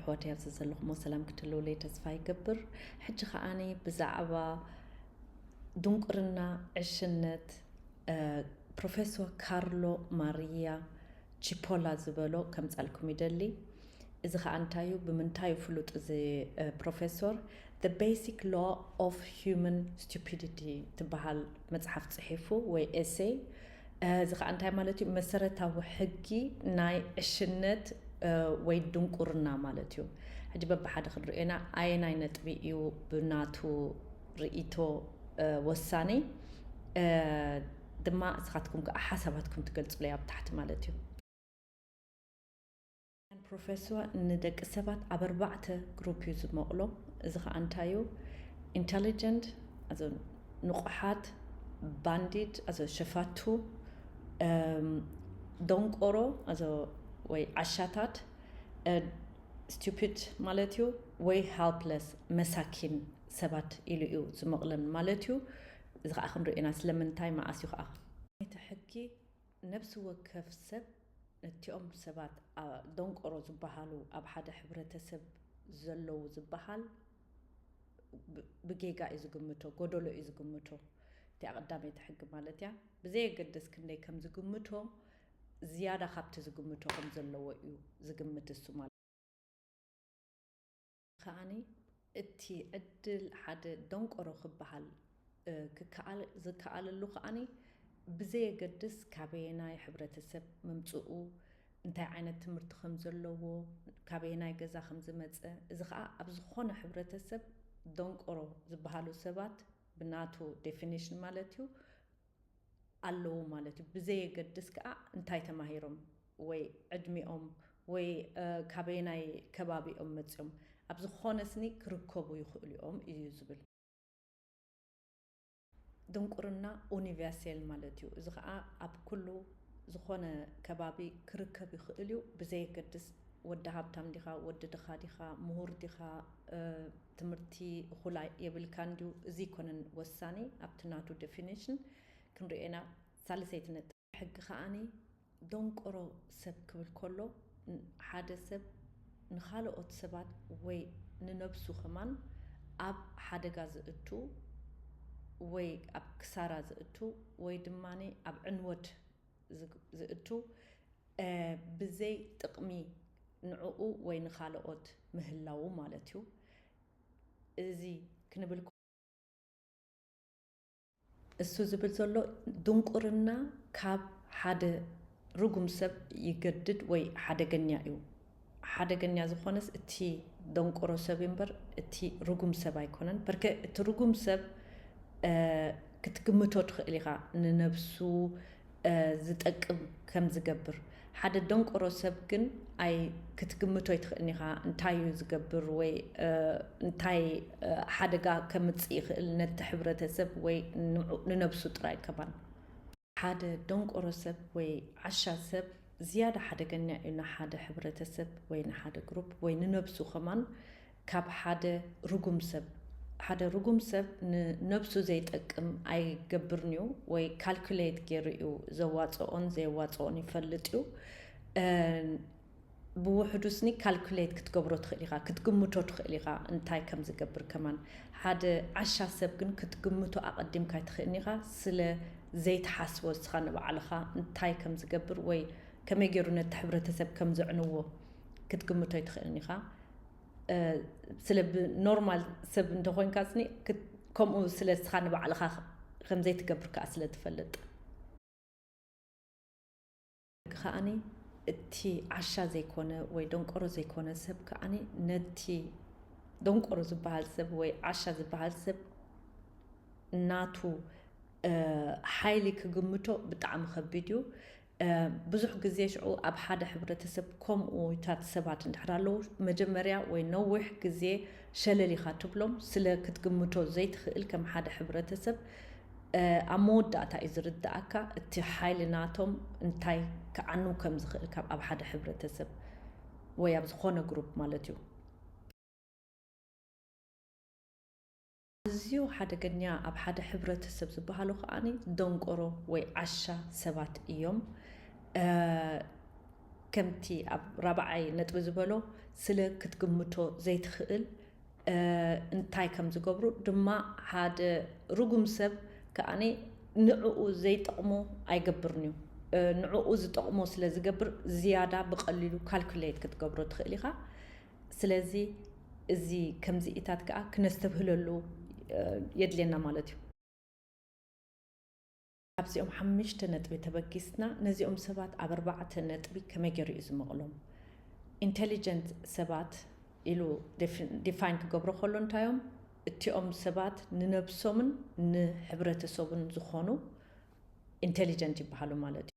ኣሕዋተይ ኣብዚ ዘለኹሞ ሰላም ክትህልውለይ ተስፋ ይገብር። ሕጂ ከዓኒ ብዛዕባ ድንቁርና፣ ዕሽነት፣ እ፣ ፕሮፌሶር ካርሎ ማሪያ ቺፖላ ዝበሎ ከምጻልኩም ይደሊ። እዚ ኸኣ እንታይ እዩ? ብምንታይ እዩ ፍሉጥ እዚ፣ እ፣ ፕሮፌሶር? The Basic Law of Human Stupidity ትበሃል መጽሓፍ ጽሒፉ ወይ ኤሴይ። እ፣ እዚ ኸኣ እንታይ ማለት እዩ? መሰረታዊ ሕጊ ናይ ዕሽነት፣ እ፣ ወይ ድንቁርና ማለት እዩ። ሕጂ በብሓደ ክንርእዮ ኢና። ኣየናይ ነጥቢ እዩ ብናቱ ርእይቶ፣ እ፣ ወሳኒ፣ እ፣ ድማ ንስኻትኩም ከኣ ሓሳባትኩም ትገልጹለይ ኣብ ታሕቲ ማለት እዩ። ፕሮፌሶር ንደቂ ሰባት ኣብ ኣርባዕተ ግሩፕ እዩ ዝመቕሎ። እዚ ኸኣ እንታይ እዩ? ኢንተሊጀንት፣ ኣዞ ንቑሓት፣ ባንዲት፣ ኣዞ ሸፋቱ፣ እም፣ ደንቆሮ፣ ኣዞ ወይ ዓሻታት፣ እ፣ ስቱፒድ ማለት እዩ፣ ወይ ሃልፕለስ፣ መሳኪን ሰባት ኢሉ እዩ ዝመቕለን ማለት እዩ። እዚ ኸኣ ክንሪኦ ኢና ስለምንታይ፣ መዓስ እዩ ኸኣ። እቲ ሕጊ ነፍሲ ወከፍ ሰብ ነቲኦም ሰባት፣ ኣ፣ ደንቆሮ ዝበሃሉ ኣብ ሓደ ሕብረተሰብ ዘለዉ ዝበሃል ብ-፣ ብጌጋ እዩ ዝግምቶ፣ ጎደሎ እዩ ዝግምቶ። እቲኣ ቀዳመይቲ ሕጊ ማለት እያ። ብዘየገድስ ክንደይ ከም ዝግምቶ፣ ዝያዳ ካብቲ ዝግምቶ ከም ዘለዎ እዩ ዝግምት እሱ ማለት። ከኣኒ እቲ ዕድል ሓደ ደንቆሮ ክበሃል፣ እ፣ ክከኣል-፣ ዝከኣለሉ ከኣኒ ብዘየገድስ ካበየናይ ሕብረተሰብ ምምጽኡ፣ እንታይ ዓይነት ትምህርቲ ከም ዘለዎ፣ ካበየናይ ገዛ ከም ዝመጸ፣ እዚ ኸኣ ኣብ ዝኾነ ሕብረተሰብ ደንቆሮ ዝበሃሉ ሰባት ብናቱ ዴፊኒሽን ማለት እዩ፣ ኣለዉ ማለት እዩ። ብዘየገድስ ከኣ እንታይ ተማሂሮም ወይ ዕድሚኦም ወይ፣ እ፣ ካበየናይ ከባቢኦም መጺኦም፣ ኣብ ዝኾነ ስኒ ክርከቡ ይኽእሉ እዮም እዩ ዝብል። ድንቁርና ኡኒቨርሴል ማለት እዩ። እዚ ኸኣ ኣብ ኩሉ ዝኾነ ከባቢ ክርከብ ይኽእል እዩ። ብዘየገድስ ወዲ ሃብታም ዲኻ፣ ወዲ ድኻ ዲኻ፣ ምሁር ዲኻ፣ እ፣ ትምህርቲ እኹል ኣይ-፣ የብልካን ድዩ፣ እዚ ኣይኮነን ወሳኒ። ኣብቲ ናቱ ዴፊኒሽን ክንሪኦ ኢና። ሳልሰይቲ ነጥቢ፣ ሕጊ ከኣኒ ደንቆሮ ሰብ ክብል ከሎ፣ ን-፣ ሓደ ሰብ ንኻልኦት ሰባት ወይ ንነብሱ ከማን ኣብ ሓደጋ ዝእቱ ወይ ኣብ ክሳራ ዝእቱ ወይ ድማ ኣብ ዕንወት ዝግ-፣ ዝእቱ፣ እ፣ ብዘይ ጥቕሚ ንዕኡ ወይ ንኻልኦት ምህላዉ ማለት እዩ። እዚ ክንብል እሱ ዝብል ዘሎ ድንቁርና ካብ ሓደ ርጉም ሰብ ይገድድ ወይ ሓደገኛ እዩ። ሓደገኛ ዝኾነስ እቲ ደንቆሮ ሰብ እዩ እምበር እቲ ርጉም ሰብ ኣይኮነን። በርከ እቲ ርጉም ሰብ፣ እ፣ ክትግምቶ ትኽእል ኢኻ፣ ንነብሱ፣ እ፣ ዝጠቅም ከም ዝገብር። ሓደ ደንቆሮ ሰብ ግን ኣይ ክትግምቶ ኣይትኽእልን ኢኻ፣ እንታይ እዩ ዝገብር ወይ፣ እ፣ እንታይ፣ እ፣ ሓደጋ ከምጽእ ይኽእል ነቲ ሕብረተሰብ ወይ ንዑ-፣ ንነብሱ ጥራይ ከማን። ሓደ ደንቆሮ ሰብ ወይ ዓሻ ሰብ ዝያዳ ሓደገኛ እዩ ንሓደ ሕብረተሰብ ወይ ንሓደ ግሩፕ ወይ ንነብሱ ከማን ካብ ሓደ ርጉም ሰብ። ሓደ ርጉም ሰብ ንነብሱ ዘይጠቅም ኣይገብርን እዩ ወይ ካልኩሌት ገይሩ እዩ ዘዋጽኦን ዘየዋጽኦን ይፈልጥ እዩ። እ፣ ብውሕዱ ስኒ ካልኩሌት ክትገብሮ ትኽእል ኢኻ፣ ክትግምቶ ትኽእል ኢኻ እንታይ ከም ዝገብር ከማን። ሓደ ዓሻ ሰብ ግን ክትግምቶ ኣቐዲምካ ኣይትኽእልን ኢኻ፣ ስለ ዘይትሓስቦ ንስኻ ንባዕልኻ እንታይ ከም ዝገብር ወይ ከመይ ገይሩ ነቲ ሕብረተሰብ ከም ዘዕንዎ ክትግምቶ ኣይትኽእልን ኢኻ። እ፣ ስለ ብኖርማል ሰብ እንተኾይንካ ስኒ ክት-፣ ከምኡ ስለ ንስኻ ንባዕልኻ ከም ዘይትገብር ከኣ ስለ ትፈልጥ። ከኣኒ እቲ ዓሻ ዘይኮነ ወይ ደንቆሮ ዘይኮነ ሰብ ከኣኒ ነቲ ደንቆሮ ዝበሃል ሰብ ወይ ዓሻ ዝበሃል ሰብ ናቱ፣ እ፣ ሓይሊ ክግምቶ ብጣዕሚ ከቢድ እዩ። እ፣ ብዙሕ ግዜ ሽዑ ኣብ ሓደ ሕብረተሰብ ከምኡታት ሰባት እንድሕር ኣለዉ፣ መጀመርያ ወይ ነዊሕ ግዜ ሸለል ኢኻ ትብሎም፣ ስለ ክትግምቶ ዘይትኽእል ከም ሓደ ሕብረተሰብ፣ እ፣ ኣብ መወዳእታ እዩ ዝርድኣካ እቲ ሓይሊ ናቶም እንታይ ክዓኑ ከም ዝኽእል ካብ ኣብ ሓደ ሕብረተሰብ ወይ ኣብ ዝኾነ ግሩፕ ማለት እዩ። ኣዝዩ ሓደገኛ ኣብ ሓደ ሕብረተሰብ ዝበሃሉ ከኣኒ ደንቆሮ ወይ ዓሻ ሰባት እዮም። እ፣ ከምቲ ኣብ ራብዓይ ነጥቢ ዝበሎ፣ ስለ ክትግምቶ ዘይትኽእል እንታይ ከም ዝገብሩ ድማ ሓደ ርጉም ሰብ ከኣኒ ንዕኡ ዘይጠቕሞ ኣይገብርን እዩ። ንዕኡ ዝጠቕሞ ስለ ዝገብር ዝያዳ ብቐሊሉ ካልኩሌት ክትገብሮ ትኽእል ኢኻ። ስለዚ እዚ ከምዚኢታት ከኣ ክነስተብህለሉ የድልየና ማለት እዩ። ካብዚኦም ሓሙሽተ ነጥቢ ተበጊስና ነዚኦም ሰባት ኣብ ኣርባዕተ ነጥቢ ከመይ ገይሩ እዩ ዝመቕሎም? ኢንቴሊጀንት ሰባት ኢሉ ዲፋይን ክገብሮ ከሎ እንታይ እዮም? እቲኦም ሰባት ንነብሶምን ንሕብረተሰቡን ዝኾኑ ኢንቴሊጀንት ይበሃሉ ማለት እዩ።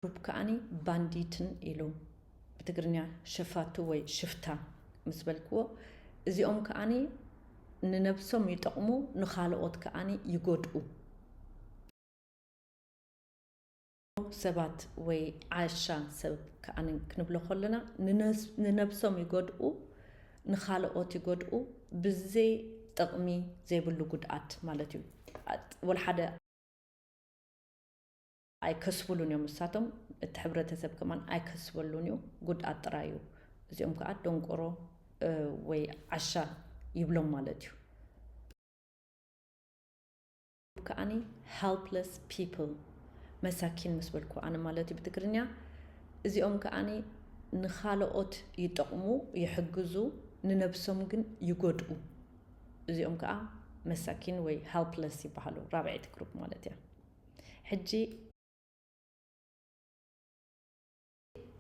ግሩፕ ከኣኒ ባንዲትን ኢሉ ብትግርኛ ሸፋቱ ወይ ሽፍታ ምስ በልክዎ፣ እዚኦም ከኣኒ ንነብሶም ይጠቕሙ፣ ንኻልኦት ከኣኒ ይጎድኡ። ሰባት ወይ ዓሻ ሰብ ከኣኒ ክንብሎ ከለና ንነብሶም ይጎድኡ፣ ንኻልኦት ይጎድኡ፣ ብዘይ ጥቕሚ ዘይብሉ ጉድኣት ማለት እዩ። ወላ ሓደ ኣይከስብሉን እዮም። ንሳቶም እቲ ሕብረተሰብ ከማን ኣይከስበሉን እዩ፣ ጉድኣት ጥራይ እዩ። እዚኦም ከዓ ደንቆሮ ወይ ዓሻ ይብሎም ማለት እዩ። ከዓኒ helpless people፣ መሳኪን ምስ በልኩ ኣነ ማለት እዩ ብትግርኛ። እዚኦም ከዓኒ ንኻልኦት ይጠቕሙ፣ ይሕግዙ፣ ንነብሶም ግን ይጎድኡ። እዚኦም ከዓ መሳኪን ወይ helpless ይበሃሉ፣ ራብዐይቲ ግሩፕ ማለት እያ። ሕጂ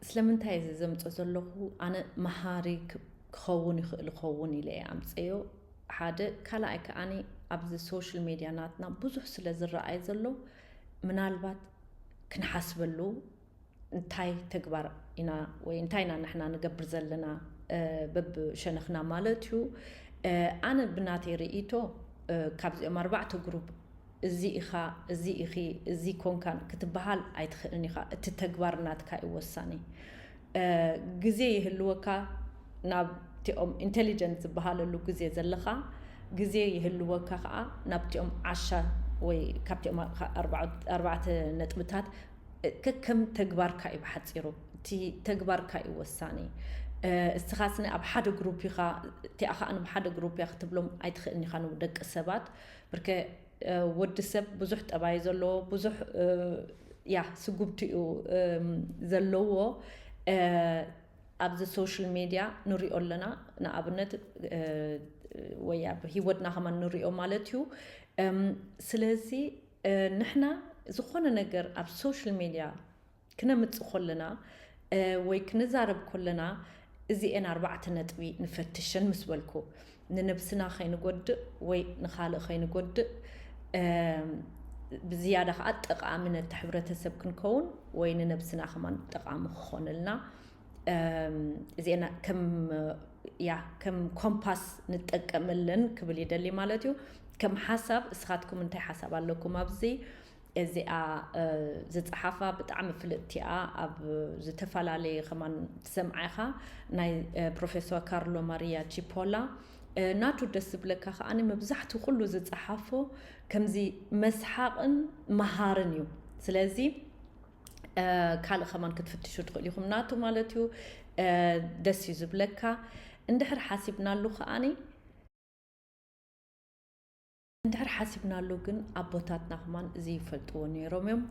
ስለምንታይ እዚ ዘምጾ ዘለኹ? ኣነ መሃሪ ክኸውን ይኽእል ኸውን ኢለ እየ ኣምፀዮ። ሓደ ካልኣይ ከዓኒ ኣብዚ ሶሻል ሜድያ ናትና ብዙሕ ስለ ዝረኣይ ዘሎ ምናልባት ክንሓስበሉ እንታይ ተግባር ኢና ወይ እንታይ ኢና ንሕና ንገብር ዘለና በብሸነኽና ማለት እዩ። ኣነ ብናተይ ርእይቶ ካብዚኦም ኣርባዕተ ግሩፕ እዚ ኢኻ፣ እዚ ኢኺ፣ እዚ ኮንካን ክትበሃል ኣይትኽእልን ኢኻ። እቲ ተግባር ናትካ እዩ ወሳኒ። ግዜ ይህልወካ ናብቲኦም ኢንቴሊጀንት ዝበሃለሉ ግዜ ዘለኻ፣ ግዜ ይህልወካ ከዓ ናብቲኦም ዓሻ ወይ ካብቲኦም ኣርባዕተ ነጥብታት ከከም ተግባርካ እዩ ብሓፂሩ። እቲ ተግባርካ እዩ ወሳኒ። እስኻስኒ ኣብ ሓደ ግሩፕ ኢኻ፣ እቲኣ ከዓ ብሓደ ግሩፕ እያ ክትብሎም ኣይትኽእልን ኢኻ ንደቂ ሰባት። ብርከ ወዲ ሰብ ብዙሕ ጠባይ ዘለዎ ብዙሕ ያ ስጉምቲ እዩ ዘለዎ። ኣብዚ ሶሻል ሜድያ ንሪኦ ኣለና። ንኣብነት ወይ ኣብ ሂወትና ከማን ንሪኦ ማለት እዩ። ስለዚ ንሕና ዝኾነ ነገር ኣብ ሶሻል ሜድያ ክነምጽእ ከለና ወይ ክንዛረብ ከለና እዚኤን ኣርባዕተ ነጥቢ ንፈትሸን ምስ በልኩ፣ ንነብስና ከይንጎድእ ወይ ንኻልእ ከይንጎድእ፣ ብዝያዳ ከዓ ጠቓሚ ነቲ ሕብረተሰብ ክንከውን ወይ ንነብስና ከማን ጠቓሚ ክኾነልና እዚኤና ከም ያ ከም ኮምፓስ ንጠቀመለን ክብል ይደሊ ማለት እዩ። ከም ሓሳብ እስኻትኩም እንታይ ሓሳብ ኣለኩም ኣብዚ? እዚኣ ዝፀሓፋ ብጣዕሚ ፍልጥቲ እያ። ኣብ ዝተፈላለየ ከማን ትሰምዓ ኢኻ ናይ ፕሮፌሰር ካርሎ ማሪያ ቺፖላ ናቱ ደስ ዝብለካ ከዓኒ መብዛሕትኡ ኩሉ ዝፀሓፎ ከምዚ መስሓቕን መሃርን እዩ። ስለዚ ካልእ ከማን ክትፍትሹ ትኽእሉ ኢኹም ናቱ ማለት እዩ። ደስ እዩ ዝብለካ። እንድሕር ሓሲብናሉ ከዓኒ እንድሕር ሓሲብናሉ ግን ኣቦታትና ከማን እዚ ይፈልጥዎ ነይሮም እዮም።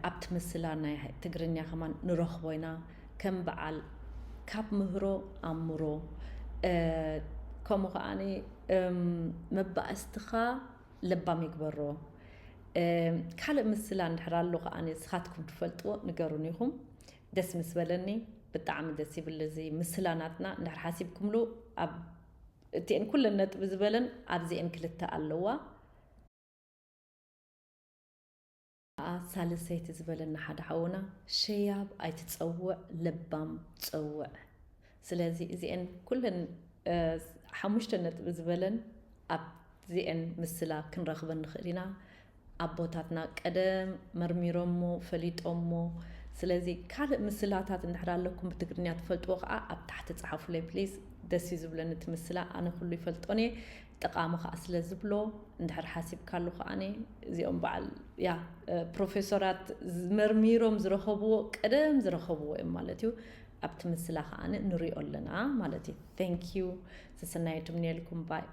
ኣብቲ ምስላ ናይ ትግርኛ ከማን ንረኽቦ ኢና። ከም በዓል ካብ ምህሮ ኣምሮ ከምኡ ከዓኒ መባእስትኻ ለባም ይግበሮ። ካልእ ምስላ እንድሕር ኣሎ ከዓኒ ንስኻትኩም ትፈልጥዎ ንገሩኒ ኢኹም። ደስ ምስ በለኒ ብጣዕሚ ደስ ይብል እዚ ምስላ ናትና። እንድሕር ሓሲብኩምሉ ኣብ እቲአን ኩለን ነጥቢ ዝበለን ኣብዚአን ክልተ ኣለዋ። ከዓ ሳልሰይቲ ዝበለና ሓደ ሓውና ሸያብ ኣይትፀውዕ ለባም ፀውዕ። ስለዚ እዚአን ኩለን ሓሙሽተ ነጥቢ ዝበለን ኣብዚአን ምስላ ክንረኽበን ንኽእል ኢና። ኣቦታትና ቀደም መርሚሮሞ ፈሊጦሞ። ስለዚ ካልእ ምስላታት እንድሕር ኣለኩም ብትግርኛ ትፈልጥዎ ከዓ ኣብ ታሕቲ ፀሓፉለይ ፕሊዝ። ደስ እዩ ዝብለኒ እቲ ምስላ፣ ኣነ ኩሉ ይፈልጦን እየ፣ ጠቓሚ ከዓ ስለ ዝብሎ። እንድሕር ሓሲብካሉ ከዓኒ እዚኦም በዓል ያ ፕሮፌሰራት መርሚሮም ዝረኸብዎ ቀደም ዝረኸብዎ እዮም ማለት እዩ። ኣብቲ ምስላ ከዓኒ ንሪኦ ኣለና ማለት እዩ። Thank you። ሰሰናይ ትምንየልኩም። ባይ።